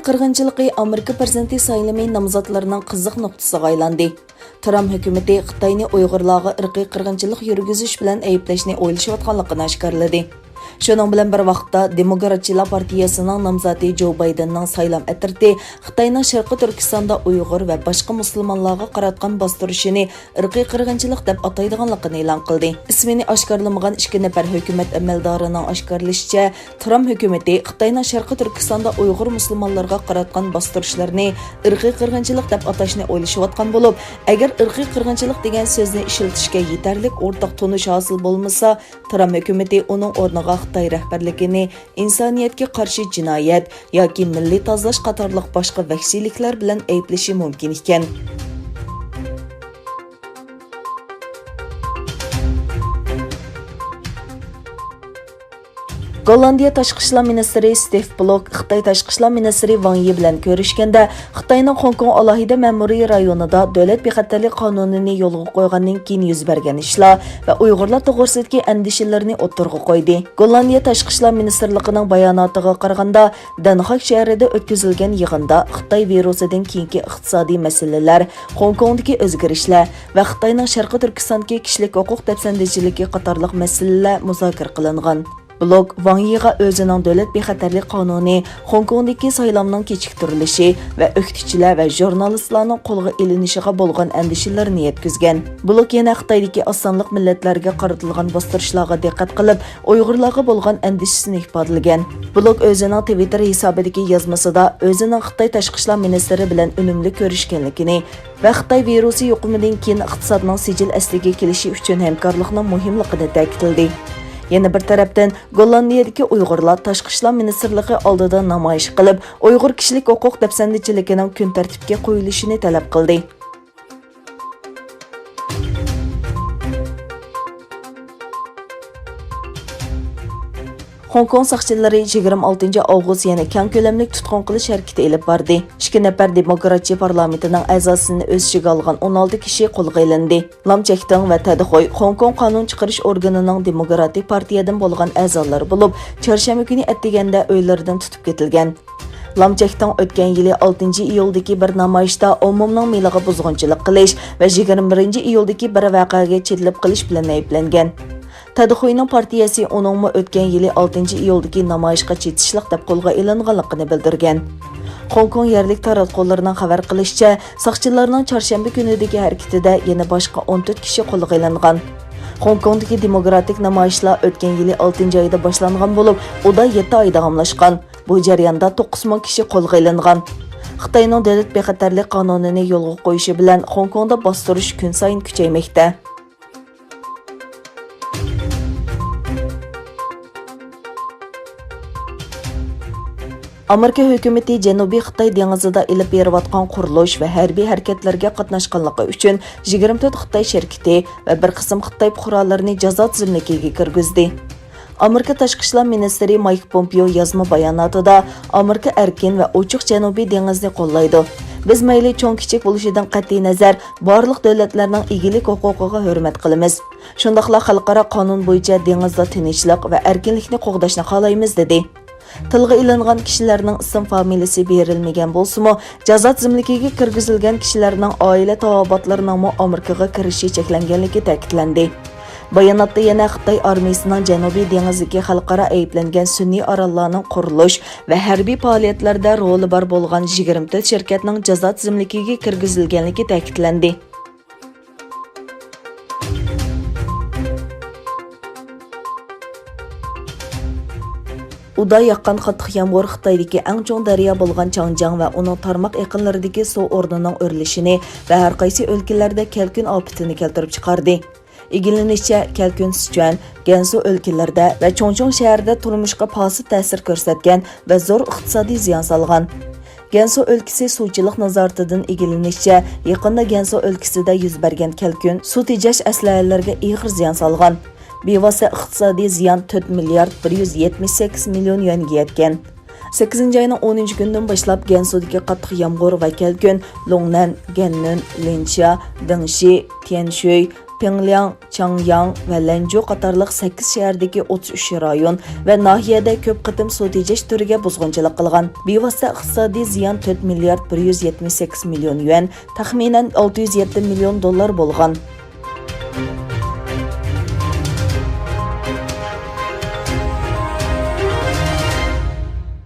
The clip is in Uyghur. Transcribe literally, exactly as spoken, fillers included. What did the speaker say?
قىرغىنچىلىقى ئامېرىكا پىرېزىدېنتى سايلىمى نامزاتلىرىنىڭ قىزىق نۇقتىسىغا ئايلاندى. ترامپ ھۆكۈمىتى خىتاينى ئۇيغۇرلارغا ئىرقىي قىرغىنچىلىق يۈرگۈزۈش بىلەن ئەيىبلەشنى ئويلىشىۋاتقانلىقىنى ئاشكارىلىدى. شۇنىڭ بىلەن بىر ۋاقىتتا، دېموكراتچىلار پارتىيەسىنىڭ نامزاتى جو بايدېننىڭ سايلام ئەترىتى خىتاينىڭ شەرقىي تۈركىستاندا ئۇيغۇر ۋە باشقا مۇسۇلمانلارغا قاراتقان باستۇرۇشىنى ئىرقىي قىرغىنچىلىق دەپ ئاتايدىغانلىقىنى ئېلان قىلدى. ئىسمىنى ئاشكارىلىمىغان ئىككى نەپەر ھۆكۈمەت ئەمەلدارىنىڭ ئاشكارىلىشىچە، ترامپ ھۆكۈمىتى خىتاينىڭ شەرقىي تۈركىستاندا ئۇيغۇر مۇسۇلمانلىرىغا قاراتقان باستۇرۇشلىرىنى ئىرقىي قىرغىنچىلىق دەپ ئاتاشنى ئويلىشىۋاتقان بولۇپ، ئەگەر ئىرقىي قىرغىنچىلىق دېگەن سۆزنى ئىشلىتىشكە يېتەرلىك ئورتاق تونۇش ھاسىل بولمىسا، ترامپ ھۆكۈمىتى ئۇنىڭ ئورنىغا خىتاي رەھبەرلىكىنى ئىنسانىيەتكە قارشى جىنايەت ياكى مىللىي تازىلاش قاتارلىق باشقا ۋەھشىيلىكلەر بىلەن ئەيىبلىشى مۇمكىن ئىكەن. گوللاندىيە تاشقى ئىشلار مىنىستىرى ستېف بلوك خىتاي تاشقى ئىشلار مىنىستىرى ۋاڭ يى بىلەن كۆرۈشكەندە، خىتاينىڭ خوڭكوڭ ئالاھىدە مەمۇرىي رايونىدا دۆلەت بىخەتەرلىك قانۇنىنى يولغا قويغاندىن كېيىن يۈز بەرگەن ئىشلار ۋە ئۇيغۇرلار توغرىسىدىكى ئەندىشىلىرىنى ئوتتۇرىغا قويدى. گوللاندىيە تاشقى ئىشلار مىنىستىرلىقىنىڭ باياناتىغا قارىغاندا، دەنخاك شەھىرىدە ئۆتكۈزۈلگەن يىغىندا خىتاي ۋىرۇسىدىن كېيىنكى ئىقتىسادىي مەسىلىلەر، خوڭكوڭدىكى ئۆزگىرىشلەر ۋە خىتاينىڭ شەرقىي تۈركىستاندىكى كىشىلىك ھوقۇق دەپسەندىچىلىكى قاتارلىق مەسىلىلەر مۇزاكىرە قىلىنغان. بلوك ۋاڭ يىغا ئۆزىنىڭ دۆلەت بىخەتەرلىك قانۇنى، خوڭكوڭدىكى سايلامنىڭ كېچىكتۈرۈلۈشى ۋە ئۆكتىچىلەر ۋە ژۇرنالىستلارنىڭ قولغا ئېلىنىشىغا بولغان ئەندىشىلىرىنى يەتكۈزگەن. بلوك يەنە خىتايدىكى ئاز سانلىق مىللەتلەرگە قارىتىلغان باستۇرۇشلارغا دىققەت قىلىپ، ئۇيغۇرلارغا بولغان ئەندىشىسىنى ئىپادىلىگەن. بلوك ئۆزىنىڭ تىۋىتتېر ھېسابىدىكى يازمىسىدا ئۆزىنىڭ خىتاي تاشقى ئىشلار مىنىستىرى بىلەن ئۈنۈملۈك كۆرۈشكەنلىكىنى ۋە خىتاي ۋىرۇسى يۇقۇمىدىن كېيىن ئىقتىسادنىڭ سىجىل ئەسلىگە كېلىشى ئۈچۈن ھەمكارلىقنىڭ مۇھىملىقىنى تەكىتلىدى. يەنە بىر تەرەپتىن، گوللاندىيەدىكى ئۇيغۇرلار تاشقى ئىشلار مىنىستىرلىقى ئالدىدا نامايىش قىلىپ، ئۇيغۇر كىشىلىك ھوقۇق دەپسەندىچىلىكىنىڭ كۈن تەرتىپكە قويۇلۇشىنى تەلەپ قىلدى. خوڭكوڭ ساقچىلىرى يىگىرمە ئالتىنچى ئاۋغۇست يەنە كەڭ كۆلەملىك تۇتقۇن قىلىش ھەرىكىتى ئېلىپ باردى. ئىككى نەپەر دېموكراتچى پارلامېنتىنىڭ ئەزاسىنى ئۆز ئىچىگە ئالغان ئون ئالتە كىشى قولغا ئېلىندى. لام چەكتىڭ ۋە تەدخۇي خوڭكوڭ قانۇن چىقىرىش ئورگىنىنىڭ دېموكراتىك پارتىيەدىن بولغان ئەزالىرى بولۇپ، چارشەنبە كۈنى ئەتىگەندە ئۆيلىرىدىن تۇتۇپ كېتىلگەن. لام چەكتىڭ ئۆتكەن يىلى ئالتىنچى ئىيۇلدىكى بىر نامايىشتا ئومۇمنىڭ مېلىغا بۇزغۇنچىلىق قىلىش ۋە يىگىرمە بىرىنچى ئىيۇلدىكى بىر ۋەقەگە چېتىلىپ قېلىش بىلەن ئەيىبلەنگەن. تەدخۇينىڭ پارتىيەسى ئۇنىڭمۇ ئۆتكەن يىلى ئالتىنچى ئىيۇلدىكى نامايىشقا چېتىشلىق دەپ قولغا ئېلىنغانلىقىنى بىلدۈرگەن. خوڭكوڭ يەرلىك تاراتقۇلىرىنىڭ خەۋەر قىلىشىچە، ساقچىلارنىڭ چارشەنبە كۈنىدىكى ھەرىكىتىدە يەنە باشقا ئون تۆت كىشى قولغا ئېلىنغان. خوڭكوڭدىكى دېموكراتىك نامايىشلار ئۆتكەن يىلى ئالتىنچى ئايدا باشلانغان بولۇپ، ئۇدا يەتتە ئاي داۋاملاشقان. بۇ جەرياندا توققۇز مىڭ كىشى قولغا ئېلىنغان. خىتاينىڭ دۆلەت بىخەتەرلىك قانۇنىنى يولغا قويۇشى بىلەن خوڭكوڭدا باستۇرۇش كۈن سايىن كۈچەيمەكتە. ئامېرىكا ھۆكۈمىتى جەنۇبىي خىتاي دېڭىزىدا ئېلىپ بېرىۋاتقان قۇرۇلۇش ۋە ھەربىي ھەرىكەتلەرگە قاتناشقانلىقى ئۈچۈن يىگىرمە تۆت خىتاي شىركىتى ۋە بىر قىسىم خىتاي پۇقرالىرىنى جازا تىزىملىكىگە كىرگۈزدى. ئامېرىكا تاشقى ئىشلار مىنىستىرى مايك پومپېئو يازما باياناتىدا، ئامېرىكا ئەركىن ۋە ئوچۇق جەنۇبىي دېڭىزنى قوللايدۇ. بىز مەيلى چوڭ-كىچىك بولۇشىدىن قەتئىينەزەر، بارلىق دۆلەتلەرنىڭ ئىگىلىك ھوقۇقىغا ھۆرمەت قىلىمىز. شۇنداقلا خەلقئارا قانۇن بويىچە دېڭىزدا تىنچلىق ۋە ئەركىنلىكنى قوغداشنى خالايمىز، دېدى. تىلغا ئېلىنغان كىشىلەرنىڭ ئىسىم فامىلىسى بېرىلمىگەن بولسىمۇ، جازا تىزىملىكىگە كىرگۈزۈلگەن كىشىلەرنىڭ ئائىلە تاۋابىئاتلىرىنىڭمۇ ئامېرىكىغا كىرىشى چەكلەنگەنلىكى تەكىتلەندى. باياناتتا يەنە خىتاي ئارمىيىسىنىڭ جەنۇبىي دېڭىزدىكى خەلقئارا ئەيىبلەنگەن سۈنئىي ئاراللارنىڭ قۇرۇلۇش ۋە ھەربىي پائالىيەتلەردە رولى بار بولغان يىگىرمە تۆت شىركەتنىڭ جازا تىزىملىكىگە كىرگۈزۈلگەنلىكى تەكىتلەندى. ئۇدا ياغقان قاتتىق يامغۇر خىتايدىكى ئەڭ چوڭ دەريا بولغان چاڭجياڭ ۋە ئۇنىڭ تارماق ئېقىنلىرىدىكى سۇ ئورنىنىڭ ئۆرلىشىنى ۋە ھەر قايسى ئۆلكىلەردە كەلكۈن ئاپىتىنى كەلتۈرۈپ چىقاردى. ئىگىلىنىشىچە، كەلكۈن سىچۈەن، گەنسۇ ئۆلكىلىرىدە ۋە چۇڭچۇڭ شەھىرىدە تۇرمۇشقا پاسىپ تەسىر كۆرسەتكەن ۋە زور ئىقتىسادىي زىيان سالغان. گەنسۇ ئۆلكىسى سۇچىلىق نازارىتىدىن ئىگىلىنىشىچە، يېقىندا گەنسۇ ئۆلكىسىدە يۈز بەرگەن كەلكۈن سۇ تېجەش ئەسلىھەلىرىگە ئېغىر زىيان سالغان. بىۋاسىتە ئىقتىسادىي زىيان تۆت مىليارد بىر يۈز يەتمىش سەككىز مىليون يۈەنگە يەتكەن. سەككىزىنچى ئاينىڭ ئونىنچى كۈنىدىن باشلاپ گەنسۇدىكى قاتتىق يامغۇر ۋە كەلكۈن لۇڭنەن، گەننۈن، لىنشيا، دېڭشى، تيەنشۈي، پىڭلياڭ، چياڭياڭ ۋە لەنجۇ قاتارلىق سەككىز شەھەردىكى ئوتتۇز ئۈچ رايون ۋە ناھىيەدە كۆپ قېتىم سۇ تېجەش تۈرىگە بۇزغۇنچىلىق قىلغان. بىۋاسىتە ئىقتىسادىي زىيان تۆت مىليارد بىر يۈز يەتمىش سەككىز مىليون يۈەن، تەخمىنەن ئالتە يۈز يەتتە مىليون دوللار بولغان.